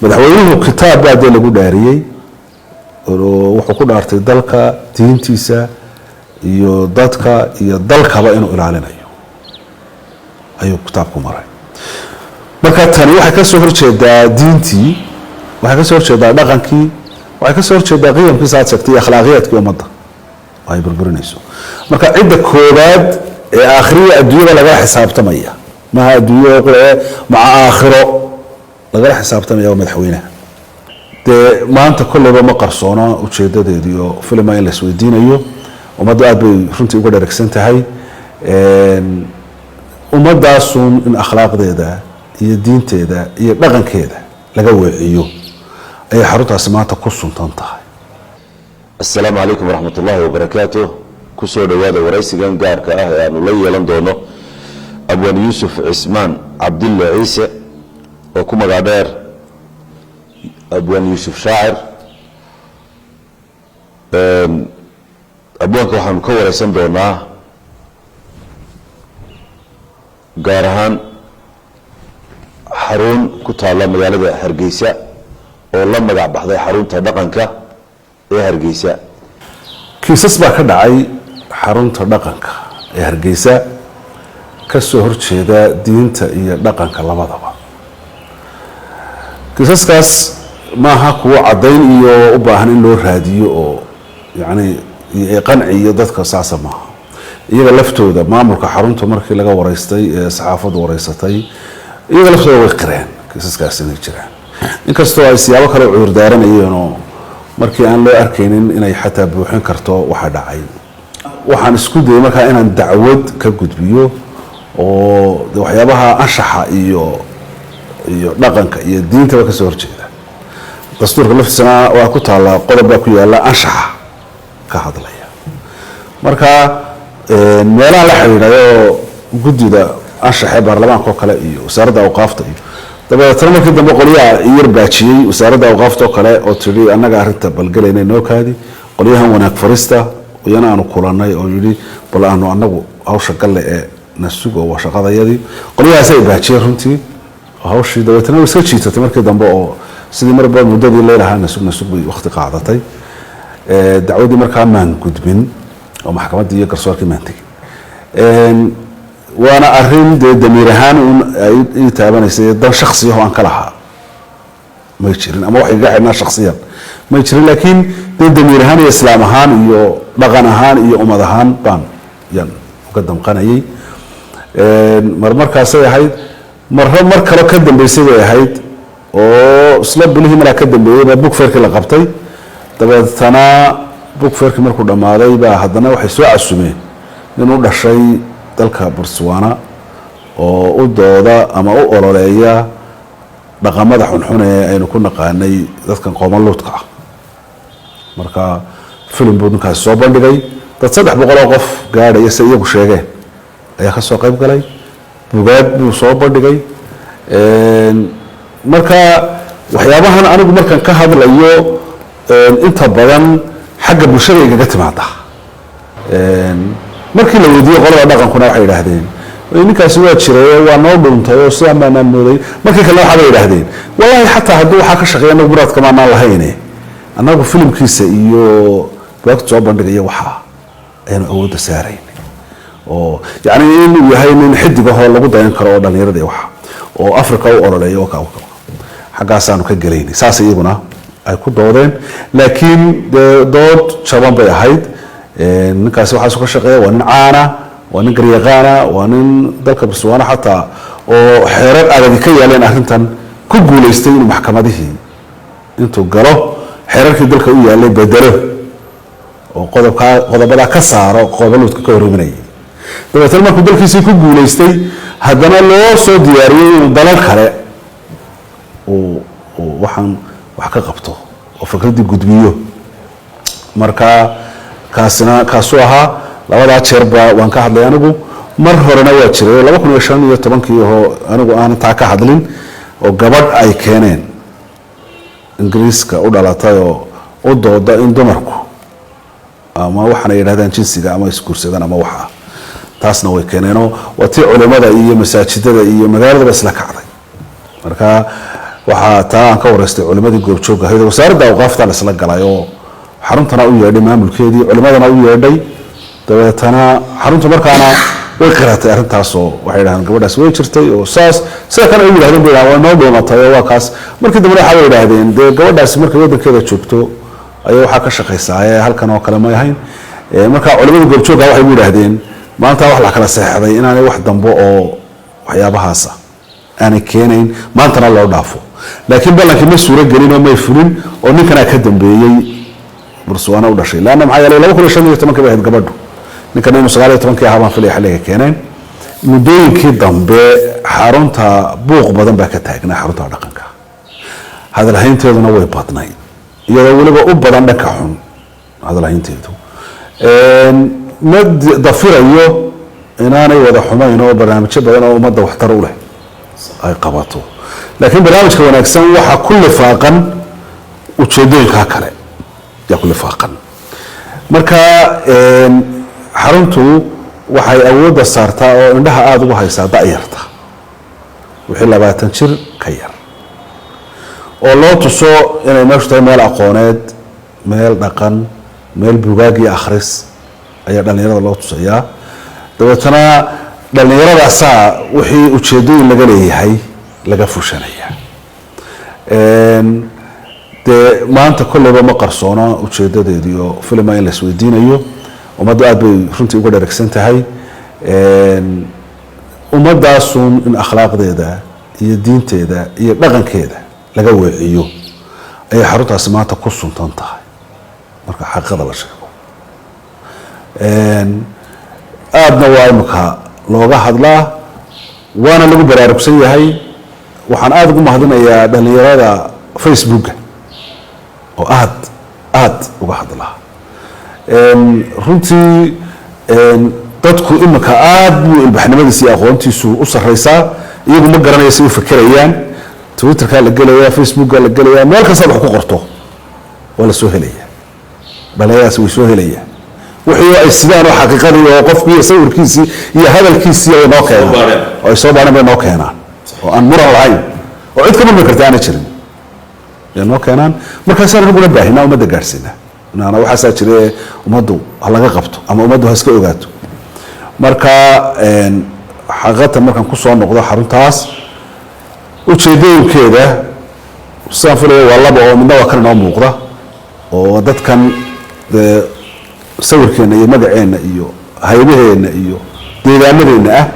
Madaxweynuhu kitaab baa dee lagu dhaariyey oo wuxuu ku dhaartay dalka, diintiisa iyo dadka iyo dalkaba inuu ilaalinayo ayuu kitaabku maray. Marka tani waxay ka soo horjeedaa diintii, waxay ka soo horjeedaa dhaqankii, waxay ka soo horjeedaa qiyamkiisa aad sheegtay iyo akhlaaqiyaadkii ummadda ay burburinayso. Marka cidda koobaad ee aakhiriya adduunyada lagala xisaabtamaya, maaha adduunyada ee maca aakhiro lagala xisaabtamaya, waa madaxweynaha. Dee maanta kolleyba ma qarsoono ujeedadeedii oo filima in la isweydiinayo. Ummaddu aad bay runtii uga dheragsan tahay. Ummaddaasun in akhlaaqdeeda iyo diinteeda iyo dhaqankeeda laga weeciyo ayay xaruntaasi maanta ku suntan tahay. Asalaamu calaykum waraxmat ullaahi wabarakaatuh. Kusoo dhowaada waraysigan gaarka ah ee aanu la yeelan doono Abwaan Yuusuf Cismaan Cabdille Ciise oo ku magac dheer Abwaan Yuusuf Shaacir. Abwaanka waxaanu ka wareysan doonaa gaar ahaan xarun ku taalla magaalada Hargeysa oo la magac baxday Xarunta Dhaqanka ee Hargeysa. Kiisas baa ka dhacay Xarunta Dhaqanka ee Hargeysa, ka soo horjeeda diinta iyo dhaqanka labadaba. Kiisaskaas maaha kuwo caddayn iyo u baahan in loo raadiyo oo yacni qanci iyo dadka saasa maaha. Iyaga laftooda maamulka xarunta markii laga wareystay ee saxaafaddu wareysatay, iyaga laftooda way qireen kiisaskaas inay jiraan, inkastoo ay siyaabo kale u cudur daaranayeen oo markii aan loo arkaynin inay xataa buuxin karto waxa dhacay. Waxaan isku dayay markaa inaan dacwad ka gudbiyo oo de waxyaabaha anshaxa iyo dhaqanka iyo diintaba kasoo horjeeda. Dastuurka laftiisana waa ku taallaa, qodob baa ku yaalla anshaxa ka hadlaya. Marka meelaha la xidhiidhay oo guddida anshaxa ee baarlamaanka oo kale iyo Wasaaradda Awqaafta, iyo dabeetana markii dambe qolyaha yar baajiyey Wasaaradda Awqaafta oo kale oo tidhi annaga arrinta balgelayna noo kaadi, qolyahan wanaag farista iyana aanu kulanay oo yidhi bal aanu anagu hawsha galle ee na sugo, waa shaqadayadii. Qolyahaas ay baajiyeen runtii hawshii. Dabeetana way iska jiitatay markii dambe oo sidii marba muddadii leelahaa nasug nasug bay waqti qaadatay. Dacwaddii markaa maan gudbin oo maxkamaddii iyo garsoorkii maan tegin. Waana arrin dee damiir ahaan un ay ii taabanaysay. Dan shaksiyaho aan ka lahaa may jirin ama wax igaga xidhnaa shaksiyan may jirin, laakiin dee damiir ahaan iyo islaam ahaan iyo dhaqan ahaan iyo ummad ahaan baan yaan uga damqanayay. Mar markaasay ahayd, marro mar kalo ka dambeysay bay ahayd oo isla bilihii malaa ka dambeeyey baa book fairkii la qabtay. Dabeetana book fairkii markuu dhammaaday baa haddana waxay soo casumeen nin u dhashay dalka Botswana oo u dooda ama u ololeeya dhaqamada xunxun ee aynu ku naqaanay dadkan qoomaluudka ah. Marka filim buu ninkaasi soo bandhigay. Dad 300 oo qof gaadhaya, se iyagu sheegeen, ayaa kasoo qayb galay. Bugaag buu soo bandhigay. Marka waxyaabahan anigu markaan ka hadlayo inta badan xagga bulshada igaga timaada. Markii la weydiiyey qolada dhaqankuna waxay yidhaahdeen ninkaasi waa jiray, waa noo dhuuntay oo sidaa maanaan mooday. Markii kalena waxaa bay yidhaahdeen wallahi xataa hadduu waxaa ka shaqeeya anagu muraadka maanaan lahayne, annagu filimkiisa iyo bugaagta soo bandhigaya waxaa ayaanu awoodda saarayn, oo yacni inuu yahay nin xidig ahoo lagu dayan karo oo dhalinyarada iyo waxa oo Africa u ololeeya oo xaggaasaanu ka gelaynay. Saas iyaguna ay ku doodeen, laakiin dee dood jaban bay ahayd. Ninkaasi waxaasu ka shaqeeya, waa nin caana, waa nin garyaqaana, waa nin dalka Botswana xataa oo xeerar adagi ka yaaleen arrintan ku guulaystay inuu maxkamadihii intuu galo xeerarkii dalka u yaalay bedelo oo qodobkaa qodobadaa ka saaro qodobaluudka ka horreminayay. Dabeetna markuu dalkiisii ku guulaystay, haddana loo soo diyaariyey inuu dalal kale uu waxaan wax ka qabto oo fikraddii gudbiyo. Marka kaasina kaasuu ahaa. Labadaa jeerba waan ka hadlay anigu. Mar horena waa jiray 2015-kii oo anigu aanan taa ka hadlin, oo gabadh ay keeneen Ingiriiska u dhalatay oo u dooda in dumarku ama waxaana yidhahdaan jinsiga ama isguursadaan ama waxa, taasna way keeneenoo waa tii culimada iyo masaajidada iyo magaaladaba isla kacday. Marka Waxaa taa aan ka wareystay culimadii goobjoog ahayd. Wasaaradda awqaafta la isla galay oo xaruntana u yeedhay maamulkeedii, culimadana u yeedhay. Dabeetana xaruntu markaana way qiratay arrintaasoo waxay yidhahdeen gabadhaas way jirtay oo saas sida kale ay u yidhahdeen bay yidhahdeen, waa noo dhuumatay oo waa kaas. Markii dambena waxaa bay yidhahdeen dee gabadhaasi markay waddankeeda joogto ayaa waxaa ka shaqaysaa ee halkan oo kale may ahayn. Marka culimada goobjoogga waxay u yidhaahdeen maanta wax la kala seexday inaanay wax dambo oo waxyaabahaasa aanay keenayn, maantana loo dhaafo. Laakiin ballankii ma suuro gelin oo may fulin oo ninkanaa ka dambeeyey Bursuwaana u dhashay, leanna maxaa yeelay 2015-kii bay ahayd gabadhu, ninkan inuu 19-kii ahaa baan filaya xilliga keeneen. Muddooyinkii dambe xarunta buuq badan baa ka taagnaa, xarunta dhaqanka hadalhaynteeduna way badnayd, iyadoo weliba u badan dhanka xun hadalhaynteedu. Ma dafirayo inaanay wada xumayn oo barnaamijyo badan oo ummadda waxtar u leh ay qabato, laakiin barnaamijka wanaagsan waxaa ku lifaaqan ujeedooyinkaa kale yaa ku lifaaqan. Marka xaruntu waxay awoodda saartaa oo indhaha aada ugu haysaa da'yarta, wixii 20 jir ka yar, oo loo tuso inay meeshu tahay meel aqooneed, meel dhaqan, meel bugaag iyo akhris ayaa dhallinyarada loo tusayaa. Dabeetana dhallinyaradaasaa wixii ujeedooyin laga leeyahay laga fushanaya. Dee maanta kolleyba ma qarsoono ujeedadeedii oo filima in la isweydiinayo. Ummaddu aad bay runtii uga dheragsan tahay ummaddaasun in akhlaaqdeeda iyo diinteeda iyo dhaqankeeda laga weeciyo ayay xaruntaasi maanta ku suntan tahay marka xaqiiqada la sheego. Aadna waa imika looga hadlaa, waana lagu baraarugsan yahay. Waxaan aada ugu mahadinayaa dhalinyarada Facebooka oo aad aada uga hadlaa. Runtii dadku imika aada buu ilbaxnimadiisa iyo aqoontiisu u sareysaa. Iyagu ma garanaya si u fekerayaan. Twitterkaa la gelaya, Facebooka la gelaya, meel kastaad wax ku qorto waa la soo helaya. Dhalinyaradaasi way soo helayaan wixii ay sidaan oo xaqiiqadii oo qofkii sawirkiisii iyo hadalkiisii ay noo keenaan oo ay soo baareen bay noo keenaan, oo aan muran lahayn oo cid ka murmi karta aanay jirin ay noo keenaan. Markaasaan anaguna baahinaa, ummadda gaadhsiinaa naana waxaasaa jira, ummaddu ha laga qabto ama ummaddu ha iska ogaato. Marka xaqiiqatan markaan kusoo noqdo xaruntaas, ujeedooyinkeeda sidaan filaya waa laba, oo midna waa kan inoo muuqda oo dadkan dee sawirkeenna iyo magaceenna iyo haybaheenna iyo deegaanadeenna ah.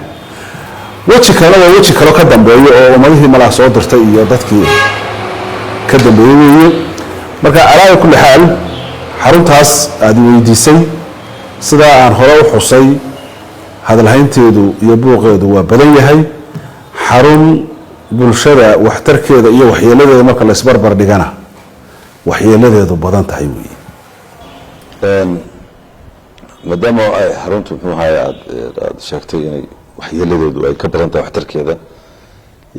Weji kalena waa weji kaleo ka dambeeyo oo ummadihii malaa soo dirtay iyo dadkii ka dambeeyey weeye. Marka calaa kulli xaal, xaruntaas aada weydiisay, sidaa aan hore u xusay, hadalhaynteedu iyo buuqeedu waa badan yahay. Xarun bulshada waxtarkeeda iyo waxyeeladeeda marka la isbarbar dhigana, waxyeeladeedu badan tahay weeye. Maadaama ay xaruntu muxuu ahaay aad sheegtay inay waxyeeladeedu ay ka badan tahay waxtarkeeda,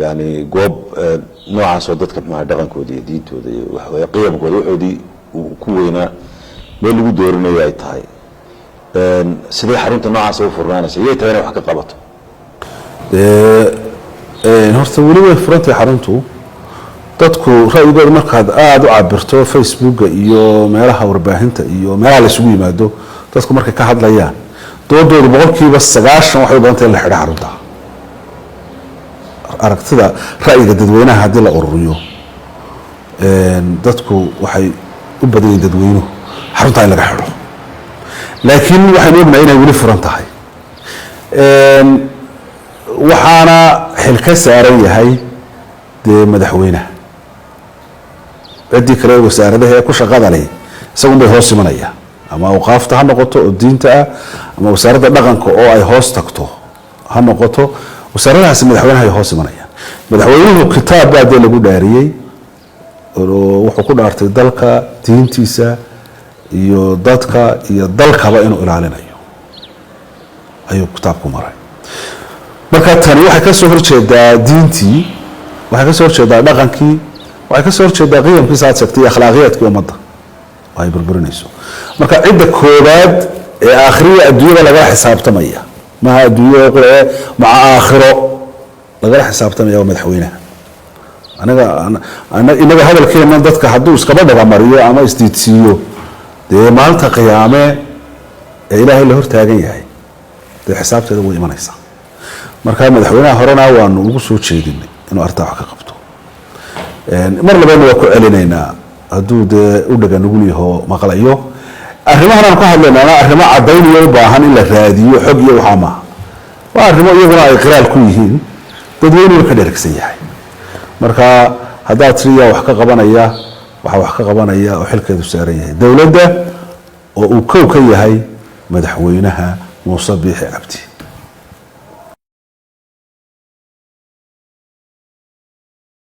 yani goob noocaas oo dadka muxuu ahay dhaqankooda iyo diintooda iyo waxaweye qiyamkooda waxoodii uu ku weynaa meel lagu doorinayo ay tahay, sidee xarunta noocaas u furnaanaysa? Yay tahay inay wax ka qabato? Horta weli way furantahay xaruntu. Dadku ra'yigooda markaad aada u cabirto Facebooka iyo meelaha warbaahinta iyo meelaha la isugu yimaado, dadku markay ka hadlayaan doodoodu 90% waxay u badan tahay in la xidho xarunta. Aragtida ra'yiga dadweynaha haddii la ururiyo, dadku waxay u badan yihiin dadweynuhu xarunta in laga xidho, laakiin waxaynu ognahay inay weli furan tahay. Waxaana xil ka saaran yahay dee madaxweynaha. Ciddii kale ee wasaaradaha ee ku shaqada leh isagun bay hoos imanayaan, ama awqaafta ha noqoto oo diinta ah, ama wasaaradda dhaqanka oo ay hoos tagto ha noqoto. Wasaaradahaasi madaxweynaha ay hoos imanayaan. Madaxweynuhu kitaab baa dee lagu dhaariyey oo wuxuu ku dhaartay dalka, diintiisa iyo dadka iyo dalkaba inuu ilaalinayo ayuu kitaabku maray. Marka tani waxay ka soo horjeedaa diintii, waxay ka soo horjeedaa dhaqankii, waxay ka soo horjeedaa qiyamkiisa aad sheegtay iyo akhlaaqiyaadkii ummadda oo ay burburinayso. Marka cidda koobaad ee aakhiriya adduunyada lagala xisaabtamaya, maaha adduunyada qura ee maca aakhiro lagala xisaabtamaya, waa madaxweynaha. Anaga inaga hadalkeena dadka hadduu iskaba dhagamariyo ama isdiidsiiyo, dee maalinta qiyaame ee Ilaahay la hortaagan yahay, dee xisaabteeda way imanaysaa. Marka madaxweynaha horena waanu ugu soo jeedinay inuu arrintaa wax ka qabto. Mar labaadna waa ku celinaynaa hadduu dee u dhaga nugul yaho maqlayo. Arrimahan aan ka hadlaynaana arrimo cadaynayo u baahan in la raadiyo xog iyo waxaa maaha, waa arrimo iyaguna ay qiraal ku yihiin, dadweynuuna ka dheragsan yahay. Marka haddaad tiri yaa wax ka qabanaya, waxaa wax ka qabanaya oo xilkeedu saaran yahay dowladda oo uu kow ka yahay madaxweynaha Muuse Biixi Cabdi.